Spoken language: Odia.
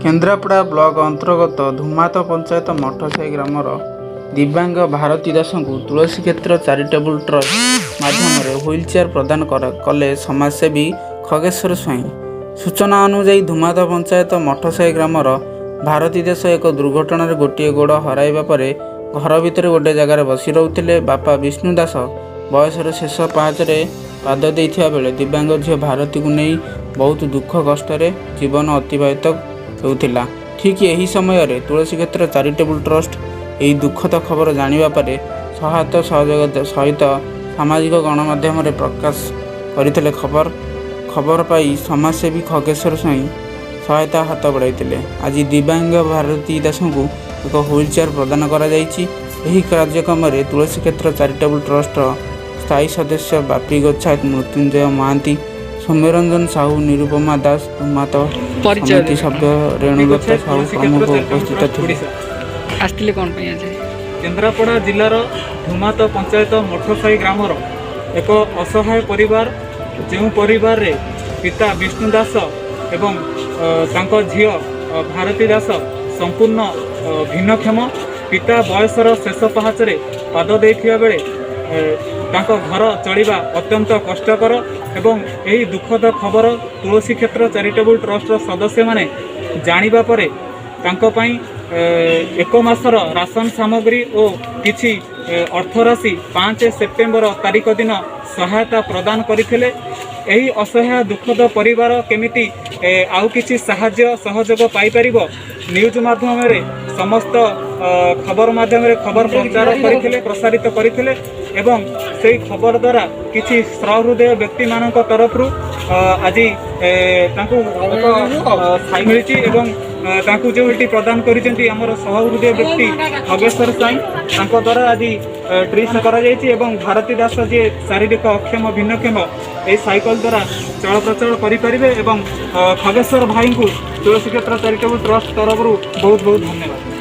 କେନ୍ଦ୍ରାପଡ଼ା ବ୍ଲକ ଅନ୍ତର୍ଗତ ଧୁମାତ ପଞ୍ଚାୟତ ମଠସାହି ଗ୍ରାମର ଦିବ୍ୟାଙ୍ଗ ଭାରତୀ ଦାସଙ୍କୁ ତୁଳସୀ କ୍ଷେତ୍ର ଚାରିଟେବୁଲ ଟ୍ରଷ୍ଟ ମାଧ୍ୟମରେ ହ୍ୱିଲ୍ ଚେୟାର ପ୍ରଦାନ କଲେ ସମାଜସେବୀ ଖଗେଶ୍ୱର ସ୍ୱାଇଁ। ସୂଚନା ଅନୁଯାୟୀ, ଧୁମାତ ପଞ୍ଚାୟତ ମଠସାହି ଗ୍ରାମର ଭାରତୀ ଦାସ ଏକ ଦୁର୍ଘଟଣାରେ ଗୋଟିଏ ଗୋଡ଼ ହରାଇବା ପରେ ଘର ଭିତରେ ଗୋଟିଏ ଜାଗାରେ ବସି ରହୁଥିଲେ। ବାପା ବିଷ୍ଣୁ ଦାସ ବୟସର ଶେଷ ପାହାଚରେ ପାଦ ଦେଇଥିବା ବେଳେ ଦିବ୍ୟାଙ୍ଗ ଝିଅ ଭାରତୀକୁ ନେଇ ବହୁତ ଦୁଃଖ କଷ୍ଟରେ ଜୀବନ ଅତିବାହିତ ହେଉଥିଲା। ଠିକ୍ ଏହି ସମୟରେ ତୁଳସୀ କ୍ଷେତ୍ର ଚାରିଟେବୁଲ ଟ୍ରଷ୍ଟ ଏହି ଦୁଃଖଦ ଖବର ଜାଣିବା ପରେ ସହାୟତା ସହଯୋଗ ସହିତ ସାମାଜିକ ଗଣମାଧ୍ୟମରେ ପ୍ରକାଶ କରିଥିଲେ ଖବର। ଖବର ପାଇ ସମାଜସେବୀ ଖଗେଶ୍ୱର ସ୍ୱାଇଁ ସହାୟତା ହାତ ବଢ଼ାଇଥିଲେ। ଆଜି ଦିବ୍ୟାଙ୍ଗ ଭାରତୀ ଦାସଙ୍କୁ ଏକ ହ୍ୱିଲ୍ ଚେୟାର ପ୍ରଦାନ କରାଯାଇଛି। ଏହି କାର୍ଯ୍ୟକ୍ରମରେ ତୁଳସୀ କ୍ଷେତ୍ର ଚାରିଟେବୁଲ ଟ୍ରଷ୍ଟର ସ୍ଥାୟୀ ସଦସ୍ୟ ବାପି ଗୋଛାୟତ, ମୃତ୍ୟୁଞ୍ଜୟ ମହାନ୍ତି, ସୌମ୍ୟରଞ୍ଜନ ସାହୁ, ନିରୁପମା ଦାସ, ଧୁମାତ ପରିଚୟ ସମିତି ଦେବେ। ସଭ୍ୟ ରେଣୁଲତା ସାହୁ ପ୍ରମୁଖ ଉପସ୍ଥିତ ଥିଲେ। ଓଡ଼ିଶା। ଆସିଥିଲେ କ'ଣ ପାଇଁ ଆଜି? କେନ୍ଦ୍ରାପଡ଼ା ଜିଲ୍ଲାର ଧୁମାତ ପଞ୍ଚାୟତ ମଠସାହି ଗ୍ରାମର ଏକ ଅସହାୟ ପରିବାର, ଯେଉଁ ପରିବାରରେ ପିତା ବିଷ୍ଣୁ ଦାସ ଏବଂ ତାଙ୍କ ଝିଅ ଭାରତୀ ଦାସ ସମ୍ପୂର୍ଣ୍ଣ ଭିନ୍ନକ୍ଷମ। ପିତା ବୟସର ଶେଷ ପାହାଚରେ ପାଦ ଦେଇଥିବା ବେଳେ ତାଙ୍କ ଘର ଚଳିବା ଅତ୍ୟନ୍ତ କଷ୍ଟକର ଏବଂ ଏହି ଦୁଃଖଦ ଖବର ତୁଳସୀ କ୍ଷେତ୍ର ଚାରିଟେବୁଲ ଟ୍ରଷ୍ଟର ସଦସ୍ୟମାନେ ଜାଣିବା ପରେ ତାଙ୍କ ପାଇଁ ଏକ ମାସର ରାସନ ସାମଗ୍ରୀ ଓ କିଛି ଅର୍ଥରାଶି 5 ସେପ୍ଟେମ୍ବର ତାରିଖ ଦିନ ସହାୟତା ପ୍ରଦାନ କରିଥିଲେ। ଏହି ଅସହାୟ ଦୁଃଖଦ ପରିବାର କେମିତି ଆଉ କିଛି ସାହାଯ୍ୟ ସହଯୋଗ ପାଇପାରିବ, ନ୍ୟୁଜ୍ ମାଧ୍ୟମରେ ସମସ୍ତ ଖବର ମାଧ୍ୟମରେ ଖବର ପ୍ରଚାର କରିଥିଲେ, ପ୍ରସାରିତ କରିଥିଲେ ଏବଂ ସେଇ ଖବର ଦ୍ୱାରା କିଛି ସହୃଦୟ ବ୍ୟକ୍ତିମାନଙ୍କ ତରଫରୁ ଆଜି ତାଙ୍କୁ ଏକ ମିଳିଛି ଏବଂ ତାଙ୍କୁ ଯେଉଁଟି ପ୍ରଦାନ କରିଛନ୍ତି ଆମର ସହୃଦୟ ବ୍ୟକ୍ତି ଖଗେଶ୍ୱର ସ୍ୱାଇଁ, ତାଙ୍କ ଦ୍ୱାରା ଆଜି ଟ୍ରିସ୍ କରାଯାଇଛି ଏବଂ ଭାରତୀ ଦାସ, ଯିଏ ଶାରୀରିକ ଅକ୍ଷମ ଭିନ୍ନକ୍ଷମ, ଏହି ସାଇକେଲ ଦ୍ୱାରା ଚଳପ୍ରଚଳ କରିପାରିବେ ଏବଂ ଖଗେଶ୍ୱର ଭାଇଙ୍କୁ ତୁଳସୀ କ୍ଷେତ୍ର ଚାରିଟେବୁଲ ଟ୍ରଷ୍ଟ ତରଫରୁ ବହୁତ ବହୁତ ଧନ୍ୟବାଦ।